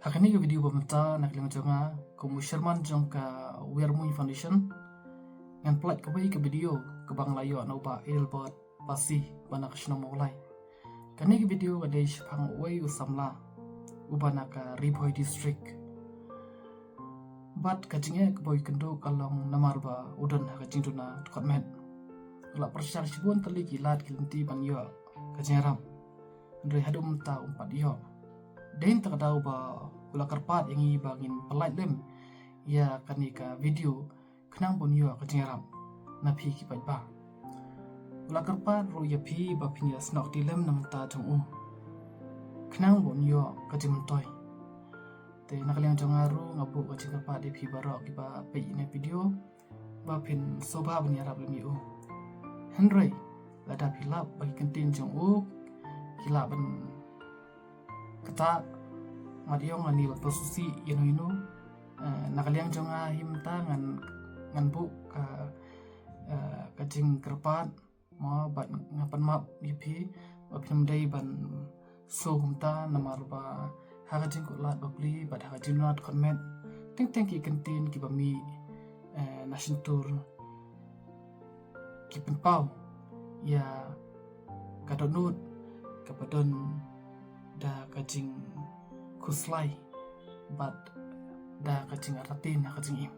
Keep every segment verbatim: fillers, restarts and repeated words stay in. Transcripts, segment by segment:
Ha kane ka video ba mynta na ka liang jong nga, kum u chairman jong ka Wear Muin Foundation, ngan pynlait kawei ka video kaba nga la ïoh na u Bah Adelbert Basi ba na ka shnong Mawlai. Kane ka video ka dei shaphang uwei u samla uba na ka Ri Bhoi District. Bad ka jingeh kaba u ïakynduh ka long namar ba u don ha ka jingduna dkhot met. U la pyrshang shibun tylli ki lad ki lynti ban ïoh ka jingïarap, hynrei haduh mynta um pat ïoh. Dei na kata ka daw ba u la kyrpad ïa ngi ba ngin pynlait lem ïa kane ka video khnang ba un ïoh ka jingïarap na phi ki paidbah. U la kyrpad ruh ïa phi ba phin ïa snoh kti lem na ka bynta jong u khnang ba un ïoh ka jingmyntoi. Te na ka liang jong nga ruh nga buh ka jingkyrpad ïa phi baroh kiba peit ïa kane ka video ba phin sngewbha ban ïarap lem ïa u. Hynrei lada phi lap ba ki kyntien jong u ki lah ban ktah mat ïong lane ban pynsngewsih ïano ïano, eh, na ka liang jong nga hi mynta ngan, ngan buh ka, eh, ka jingkyrpad mo, bad nga pan map ïa phi ba phin ym dei ban sngewsih kumta namar ba ha ka jingkut lad ba pli bad ha ka jingduna dkhot met, teng teng ki kyntien kiba mih, eh, na shyntur ki pynpaw ïa ka dohnud kaba don da ka jingkhuslai bad da ka jingartatien ha ka jingim.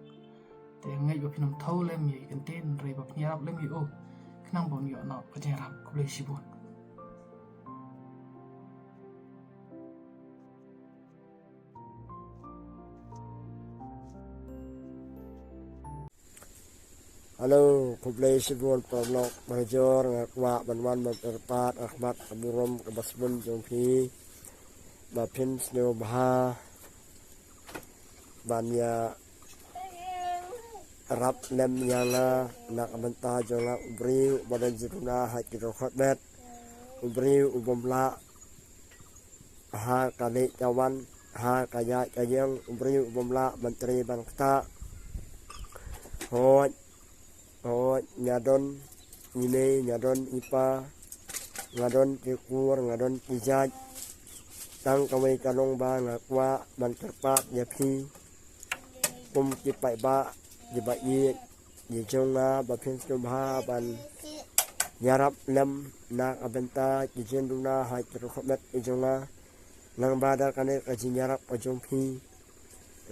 Te nga ngeit ba phin ym thew lem ïa ki kyntien, hynrei ba phin ïarap lem ïa u khnang ba un ïoh noh ka jingïarap. Khublei shibun. Hello, khublei shibun paralok, ba jor nga kwah ban wan ban kyrpad ha khmat ka burom kaba sbun jong phi ba phin sngewbha ban ïarap lem ïa nga na ka bynta jong nga u briew ba don jingduna ha ki dkhot met, u briew u bym lah ha ka leit ka wan, ha ka ïaid ka ïeng, u briew u bym lah ban trei ban ktah. Hooid, hooid, nga don i mei, nga don i pa, nga don ki kur, nga don ki jait. Tang kawei ka long ba nga kwah ban kyrpad ïa phi kum ki paidbah kiba ïeit ïa jong nga ba phin sngewbha ban ïarap lem na ka bynta ki jingduna ha ki dkhot met ïa jong nga. Nangba da kane ka jingïarap ka jong phi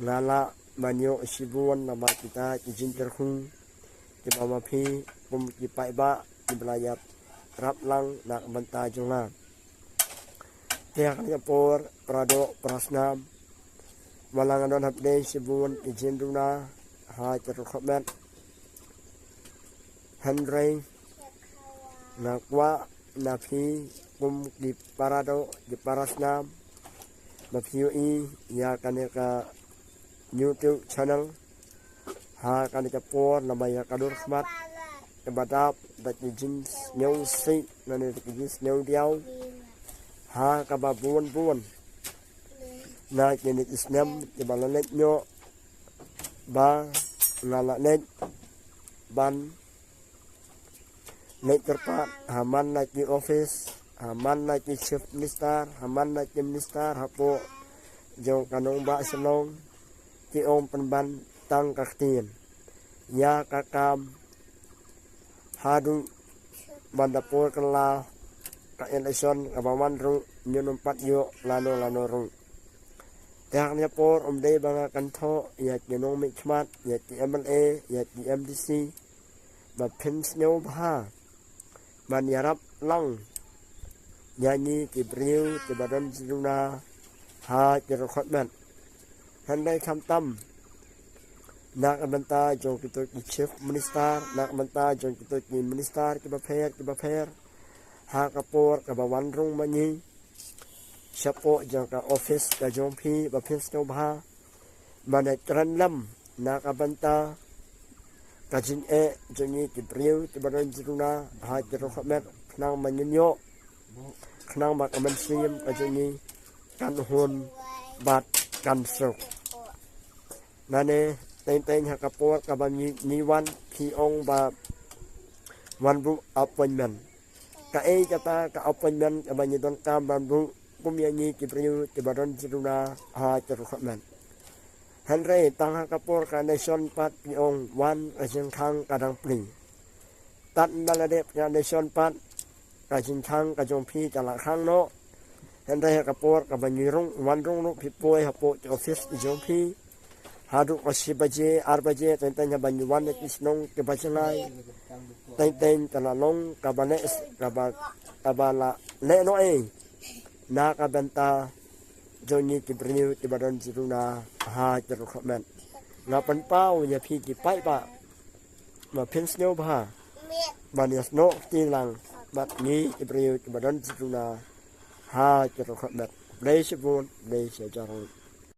nga lah ban ïoh shibun namar kita ki jingkyrkhu kiba ma phi kum ki paidbah kiba la ïarap lang na ka bynta jong nga. Te ha kane ka por para doh para snam, wat la nga don hapdeng shibun ki jingduna ha ki dkhot met, hynrei nga kwah na phi kum ki para doh ki para snam ba phi ïohi ïa kane ka YouTube channel ha kane ka por, namar ïa ka dur khmat kaba dap da ki jingsngewsih lane da ki jingsngewdiaw ha kaba bun bun na kine ki snem kiba la leit noh ba nga la leit ban leit kyrpad ha man la ki office, ha man la ki chief minister, ha man la ki minister hapoh jong ka nongbah Shillong, ki ong pynban tang ka ktien ïa ka kam haduh ban da poi kylla ka election kaba wan ruh ngim pat ïoh lano lano ruh. Te ha kane ka por ym dei ba nga kynthoh ïa ki nongmihkhmat, ïa ki M L A, ïa ki M D C, ba phin sngewbha ban ïarap lang ïa ngi ki briew kiba don jingduna ha ki dkhot met. Hynrei khamtam na ka bynta jong kito ki chief minister, na ka bynta jong kito ki minister kiba pher kiba pher, ha ka por kaba wan rung ma ngi shapoh jong ka office ka jong phi ba phin sngewbha ban ïakren lem na ka bynta ka jingeh jong ngi ki briew kiba don jingduna ha ki dkhot met, khnang ba ngin ïoh, khnang ba ka mynsiem ka jong ngi kan hun bad kan suk. Nane teng teng ha ka por kaba ngi, ngi wan, phi ong ba wan buh appointment. Kaei kata ka appointment kaba ngi donkam ban buh? kum ïa ngi ki briew kiba don jingduna ha ki rukom. Hynrei tang ha ka por ka nation pat phi ong wan ka jingkhang ka dang plie. Tad na la dep ka nation pat ka jingkhang ka jong phi ka la khang noh. Hynrei ha ka por kaba ngi rung wan rung ruh phi poi hapoh ki office ki jong phi. Haduh ka shi baje, ar baje, teng teng haba ngi wan na ki shnong kiba jngai. Teng teng ka la long kaba leh, kaba, kaba la leh noh ei na ka bynta jong ngi ki briew kiba don jingduna ha ki rukom. Nga pynpaw ïa phi ki paidbah ba phin sngewbha ban ïasnoh kti lang bad ngi ki briew kiba don jingduna ha ki rukom. Khublei shibun, khublei shihajar.